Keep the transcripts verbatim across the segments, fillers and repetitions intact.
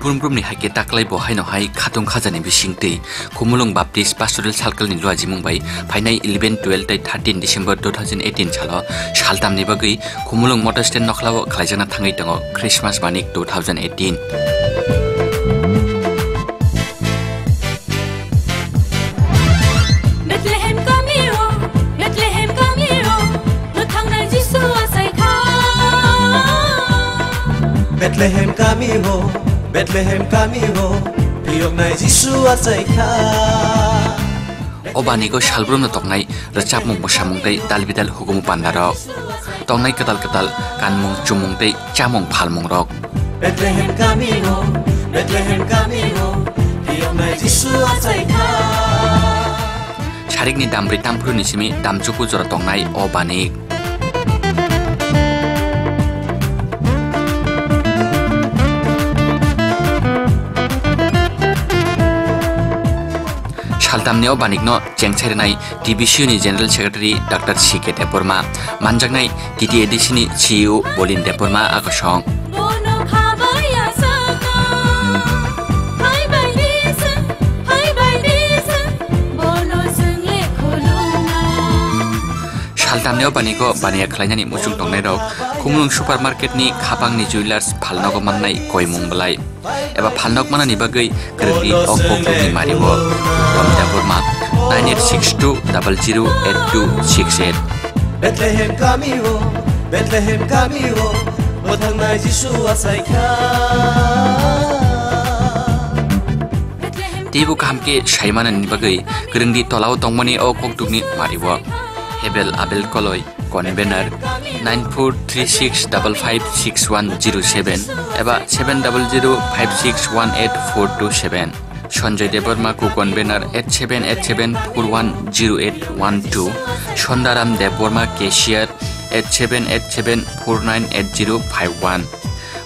Brum brumni hai khe taklai bo haino hai khatung khajani bisingtwi Khumulwng Baptist Pastoral Circle ni luajimung bai phainai eleven, twelve tei thirteen December two thousand eighteen salo saltamni bagwi Khumulwng Motor Stand nokhlao khlaijakna thangwi tongo Christmas Banik two thousand eighteen. Bethlehem kami o, Bethlehem kami o, mwthangnai Jisu achai kha. Bethlehem kami o, Bethlehem kami o, phiyoknai Jisu achai kha. O banigo salbrumno toknai rwchapmung, mwsamung tei dal bidal hukumu pandarok. Tongnai kwtal kwtal kanmung, chumung tei chamung phalmungrok. Bethlehem kami o, Bethlehem kami o, phiyoknai Jisu achai kha. Sarikni dambrwi tamphru ni simi damchuku jora tongnai o banik. Saltamni o banikno chengsairwnai T B C U ni General Secretary Doctor C K Debbarma, manjaknai T T A D C ni C E O Bolin Debbarma a kosong. Bono khabai asaka, hai bai disa, hai bai disa, bono chwngle khulumna. Saltamni o banigo baniya khlainani muchung tongnairok Khumulwng Supermarket ni khapangni Jewellers phalnogo mannai koimung belai. Eba phalnok manani bagwi kwrwngni o kokrokni mario. Tomita Burma, nine eight six two double zero eight two six eight. Bethlehem kami o, Bethlehem kami o, mwthangnai Jisu achai kha. Teibo kaham khe sai manani bagwi kwrwngni tolao tongmani o kokdukni mario. Hebel Abel Koloi, convener, nine four three six double five six one zero seven eba seven double zero five six one eight four two seven. Sanjoy Debbarma, co-convener, eight seven eight seven four one zero eight one two. Sondaram Debbarma, cashier, eight seven eight seven four nine eight zero five one.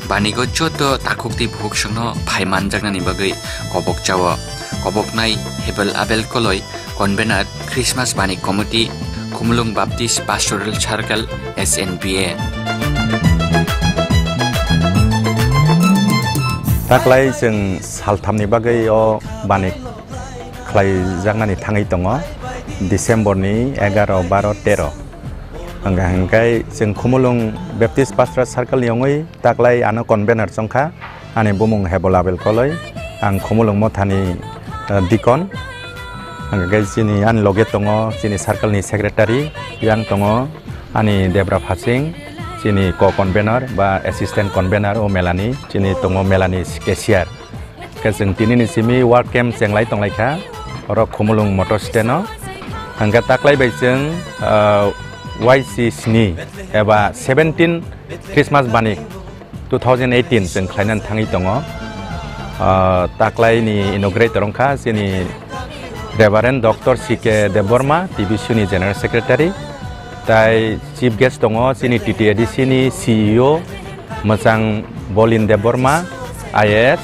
Banigo joto takhuk tei bukhuk songno phai manjaknani bagwi kobok chao. Koboknai Hebel Abel Koloi, convener, Christmas Banik Committee, Khumulwng Baptist Pastoral Circle, S N B A. Taklai chwng salthamni bagwi o banik khlaijaknani thangwi tongo, December ni egaro, baro, tero. Hwnkha hwnkhe chwng Khumulwng Baptist Pastoral Circle ni wngwi taklai ano convener chongkha. Ani bumung Hebol Abel Koloi, ang Khumulwng Mothani, eh, Deacon. Hwnkhe chini ani loge tongo chini circle ni secretary, yang tongo ani Debra Phasing, chini co-convener ba assistant convener o Melanie, chini tongo Melanie cashier. Khe chwng tini ni simi work camp chenglai tonglaikha, oro Khumulwng motor stand o. Hwnkhe taklai bai chwng, ah, Y C sni eba seventeen Christmas Banik two thousand eighteen chwng khlainani thangwi tongo. Ah, taklai ni inaugurator wngkha chini Reverend Doctor C K Debbarma, T B C U ni General Secretary. Tai chief guest tongo chini T T A D C ni C E O mwchang Bolin Debbarma, I A S.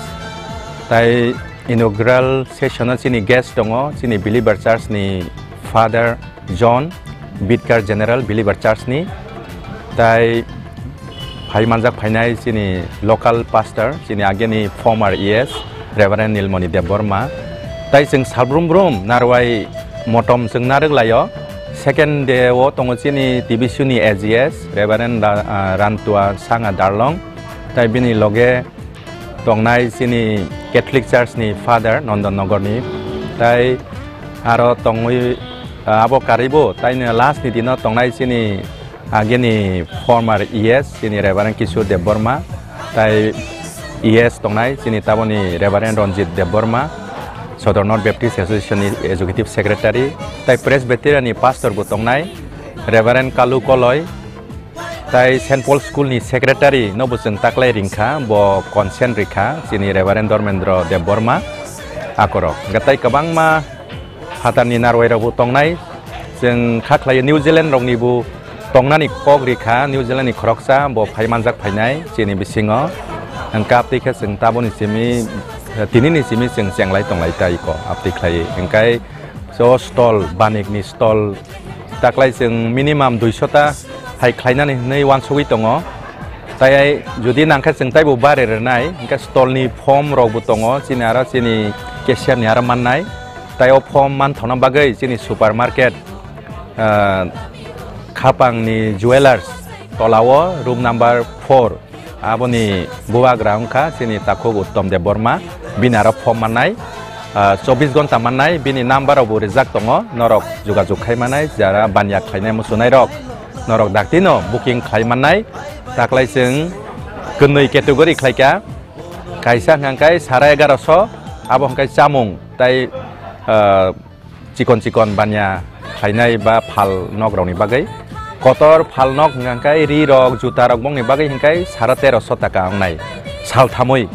Tai inaugural session o chini guest tongo chini Believer Church ni Father John, Bidkar General Believer Church ni. Tai phai manjak phainai chini local pastor, chini ageni former E S, Reverend Nilmoni Debbarma. Tai chwng salbrum brum narwai motom chwng narwk laio. Second day o tongo chini T B C U ni A G S, Reverend Ra-, ah, Rantua Sanga Darlong. Tai bini loge tongnai chini Catholic Church ni Father Nondon Nogor ni. Tai aro tongwi, ah, abo karwibo, taini last ni dino tongnai chini ageni former E S, chini Reverend Kishore Debbarma, tai E S tongnai chini taboni Reverend Ranjit Debbarma, Sodor North Baptist Association ni Executive Secretary, tai Presbyterian ni Pastor bo tongnai Reverend Kalu Koloi, tai Saint Paul School ni Secretary no bo chwng taklai ringkha, bo consent rikha, chini Reverend Dharmendra Debbarma akorok. Hwnkhe tai kwbangma phatarni narwai rok bo tongnai. Chwng kha khlai New Zealand rokni bo tongnani kok rikha, New Zealand ni khoroksa bo phai manjak phainai chini bisingo. Hwnkhe abtwi khe chwng taboni simi, tini ni simi chwng chenglai tonglai tai ko abtwi khlai. Hwnkhe so stall, banik ni stall taklai chwng minimum duiso ta hai khlainani hwnwi uansugwi tongo. Tai jodi nangkhe chwng taibo bare rwnai, hwnkhe stall ni form rokbo tongo, chini aro chini cashier ni aro mannai. Tai o form manthokna bagwi chini supermarket, ah, Khapang ni Jewellers tolao room number four, aboni bubagra wngkha chini takhuk Uttom Debbarma, bini aro form mannai, ah, chobbish ghonta mannai, bini number rokbo rijak tongo, norok jogajog khai mannai, jara baniya khlainai muchunai rok. Norok daktino booking khlai mannai, taklai chwng kwnwi category khlaikha, kaisa hwnkha khe sara egaroso, abo hwnkha khe chamung tai, ah, chikon chikon baniya khlainai ba phal nok rokni bagwi, kotor phal nok hwnkha khe ri rok, juta rok bongni bagwi hwnkha khe sara teroso taka wngnai salthamwi.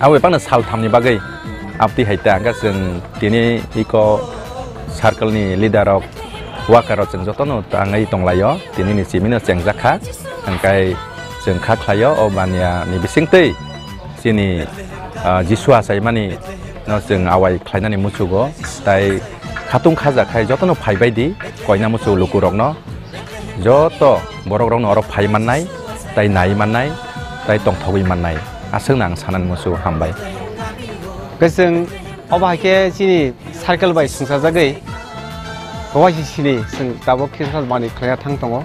Abo bai phano salthamni bagwi. Abtwi hai ta hwnkhe chwng tini eko circle ni leader rok, worker rok chwng jotono tangwi tonglaio, tini ni simi no chengjak kha, hwnkhe chwng kha khlaio o baniya ni bisingtwi chini, ah, Jisu achaimani no chwng awai khlainani muchugo, tai khatung khaja khai jotono phaibai di koina muchu lukurokno. Joto borokrokno oro phai mannai, tai nai mannai, tai tongthogwi mannai. Aswkno ang sanani muchungo hambai. Hwnkhe chwng obo hai khe chini circle bai swngchajagwi, kwbangma sini chwng tabuk Christmas bani khlaina thang tongo.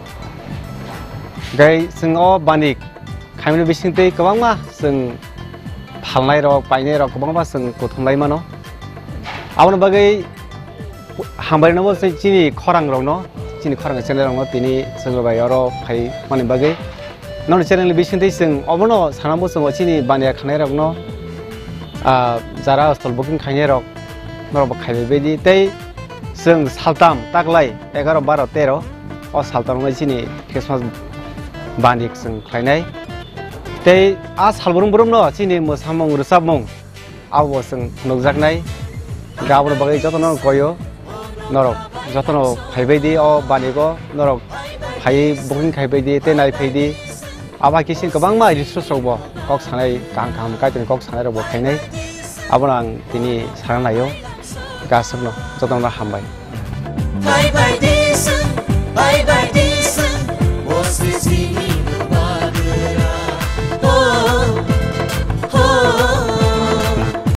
Hwnkhe chwng o bani khaimani bisingtwi kwbangma chwng phalnairok, painairok kwbangma chwng kuthumlai mano. Aboni bagwi hambai rwna bo chini khorang rokno, chini khorang channel rokno tini chwng bai oro phai mani bagwi. Noni channel ni bisingtwi chwng obono sana bo chwng chini baniya khanai rokno, ah, jara stall booking khainai rok, norok bo khaibai baidi. Tei chwng saltam taklai egaroh, baroh, teroh o saltam wngwi chini Christmas bani chwng khlainai. Tei a sal brum brum no chini mwsamung rwchapmung abo chwng nukjaknai. Hwnkhe aboni bagwi jotono koyo norok jotono phaibai di o banigo, norok phaiwi booking khaibai di tei naiphai di. Abo hai khe chini kwbangma resource rokbo kok sanai, kaham kaham Kaitorni kok sanai rokbo khainai. Abono ang tini sana naio. Hwnkhe aswkno jotono hambai. Bye bye di